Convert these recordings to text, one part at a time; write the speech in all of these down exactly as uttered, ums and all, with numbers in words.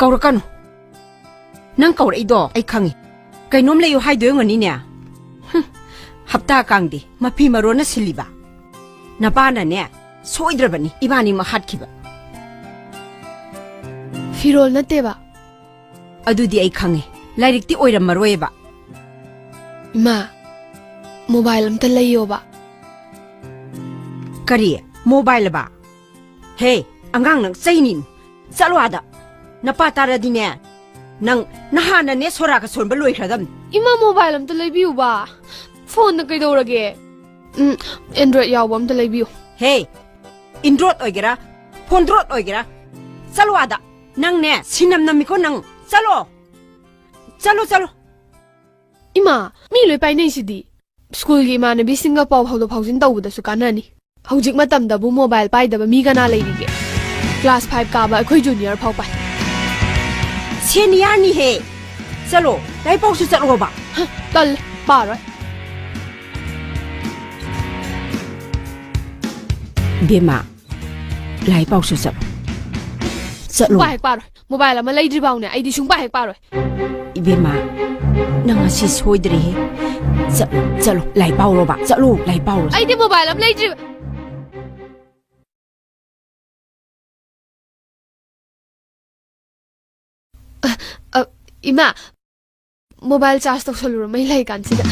ꯀꯧꯔꯛꯀꯅꯨ꯫ ꯅꯪ ꯀꯧꯔꯛꯏꯗꯣ ꯑꯩ ꯈꯪꯉꯤ꯫ ꯀꯩꯅꯣꯝ ꯂꯩꯌꯨ ꯍꯥꯏꯗꯣꯏ ꯑꯣꯏꯔꯝꯒꯅꯤꯅꯦ꯫ ꯍꯨꯝ, ꯍꯞꯇꯥ ꯀꯥꯡꯗꯦ ꯃꯐꯤ ꯃꯔꯣꯟꯅ ꯁꯤꯜꯂꯤꯕ꯫ ꯅꯄꯥꯅꯅꯦ, ꯁꯣꯏꯗ꯭ꯔꯕꯅꯤ ꯏꯕꯥꯅꯤꯃꯛ ꯍꯥꯠꯈꯤꯕ꯫ ꯐꯤꯔꯣꯜ ꯅꯠꯇꯦꯕ꯫ ꯑꯗꯨꯗꯤ ꯑꯩ ꯈꯪꯉꯦ, ꯂꯥꯏꯔꯤꯛꯇꯤ ꯑꯣꯏꯔꯝꯃꯔꯣꯏꯕ꯫ ꯏꯃꯥ, ꯃꯣꯕꯥꯏꯜ ꯑꯝꯇ ꯂꯩꯌꯣꯕ꯫ ꯀꯔꯤ? ꯃꯣꯕꯥꯏꯜ ꯑꯕ? ꯍꯦ, ꯑꯉꯥꯡ ꯅꯪ ꯆꯩꯅꯤ꯫ ꯆꯠꯂꯣ ꯑꯥꯗ꯫ ꯅꯄꯥ ꯇꯥꯔꯗꯤꯅꯦ, ꯅꯪ ꯅꯍꯥꯟꯅꯅꯦ ꯁꯣꯔꯥꯒ ꯁꯣꯟꯕ ꯂꯣꯏꯈ꯭ꯔꯗꯝꯅꯤ꯫ ꯏꯃꯥ, ꯃꯣꯕꯥꯏꯜ ꯑꯝꯇ ꯂꯩꯕꯤꯌꯨꯕ꯫ ꯐꯣꯟꯅ ꯀꯩꯗꯧꯔꯒꯦ? ꯎꯝ, ꯑꯦꯟꯗ꯭ꯔꯣꯏꯗ ꯌꯥꯎꯕ ꯑꯝꯇ ꯂꯩꯕꯤꯌꯨ꯫ ꯍꯦ, ꯏꯟꯗ꯭ꯔꯣꯠ ꯑꯣꯏꯒꯦꯔꯥ, ꯐꯣꯟꯗ꯭ꯔꯣꯠ ꯑꯣꯏꯒꯦꯔꯥ, ꯆꯠꯂꯣ ꯑꯥꯗ꯫ ꯅꯪꯅꯦ, ꯁꯤꯅꯝ ꯅꯝꯃꯤꯀꯣ ꯅꯪ꯫ ꯆꯠꯂꯣ꯫ ꯆꯠꯂꯣ, ꯆꯠꯂꯣ꯫ ꯏꯃꯥ, ꯃꯤ ꯂꯣꯏ ꯄꯥꯏꯅꯩꯁꯤꯗꯤ꯫ ꯁ꯭ꯀꯨꯜꯒꯤ ꯏꯃꯥꯟꯅꯕꯤꯁꯤꯡꯒ ꯄꯥꯎ ꯐꯥꯎꯗꯣꯛ ꯐꯥꯎꯖꯤꯟ ꯇꯧꯕꯗꯁꯨ ꯀꯥꯟꯅꯅꯤ꯫ ꯍꯧꯖꯤꯛ ꯃꯇꯝꯗꯕꯨ ꯃꯣꯕꯥꯏꯜ ꯄꯥꯏꯗꯕ ꯃꯤ ꯀꯅꯥ ꯂꯩꯔꯤꯒꯦ? ꯀ꯭ꯂꯥꯁ ꯐꯥꯏꯚ ꯀꯥꯕ ꯑꯩꯈꯣꯏ ꯖꯨꯅꯤꯌꯔ ꯐꯥꯎ ꯄꯥꯏ꯫ ꯁꯦꯅꯤꯌꯔꯅꯤꯍꯦ꯫ ꯆꯠꯂꯣ, ꯂꯥꯏꯔꯤꯛ ꯄꯥꯎꯁꯨ ꯆꯠꯂꯣꯕ꯫ ꯍ, ꯇꯜꯂꯦ, ꯄꯥꯔꯣꯏ꯫ ꯕꯦꯝꯃ, ꯂꯥꯏꯔꯤꯛ ꯄꯥꯎꯁꯨ ꯆꯠꯂꯣ꯫ ꯆꯠꯂꯣ꯫ ꯁꯨꯡꯄꯥ ꯍꯦꯛ ꯄꯥꯔꯣꯏ꯫ ꯃꯣꯕꯥꯏꯜ ꯑꯃ ꯂꯩꯗ꯭ꯔꯤꯐꯥꯎꯅꯦ ꯑꯩꯗꯤ ꯁꯨꯡꯄꯥ ꯍꯦꯛ ꯄꯥꯔꯣꯏ꯫ ꯏꯕꯦꯝꯃ, ꯅꯪ ꯉꯁꯤ ꯁꯣꯏꯗ꯭ꯔꯦꯍꯦ꯫ ꯆꯠꯂꯣ, ꯆꯠꯂꯣ, ꯂꯥꯏꯔꯤꯛ ꯄꯥꯎꯔꯣꯕ꯫ ꯆꯠꯂꯣ, ꯂꯥꯏꯔꯤꯛ ꯄꯥꯎꯔꯣ꯫ ꯑꯩꯗꯤ ꯃꯣꯕꯥꯏꯜ ꯑꯃ ꯂꯩꯗ꯭ꯔꯤꯕ꯫ ꯑ, ꯑ, ꯏꯃꯥ, ꯃꯣꯕꯥꯏꯜ ꯆꯥꯔꯖ ꯇꯧꯁꯜꯂꯨꯔꯣ ꯃꯩ ꯂꯩ ꯀꯥꯟꯁꯤꯗ꯫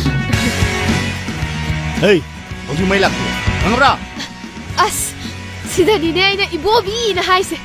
ꯍꯩ, ꯍꯧꯖꯤꯛ ꯃꯩ ꯂꯥꯛꯇꯦ꯫ ꯈꯪꯉꯕ꯭ꯔꯥ? ꯑꯁ, ꯁꯤꯗꯅꯤꯅꯦ ꯑꯩꯅ ꯏꯕꯣꯕꯤꯅ ꯍꯥꯏꯁꯦ꯫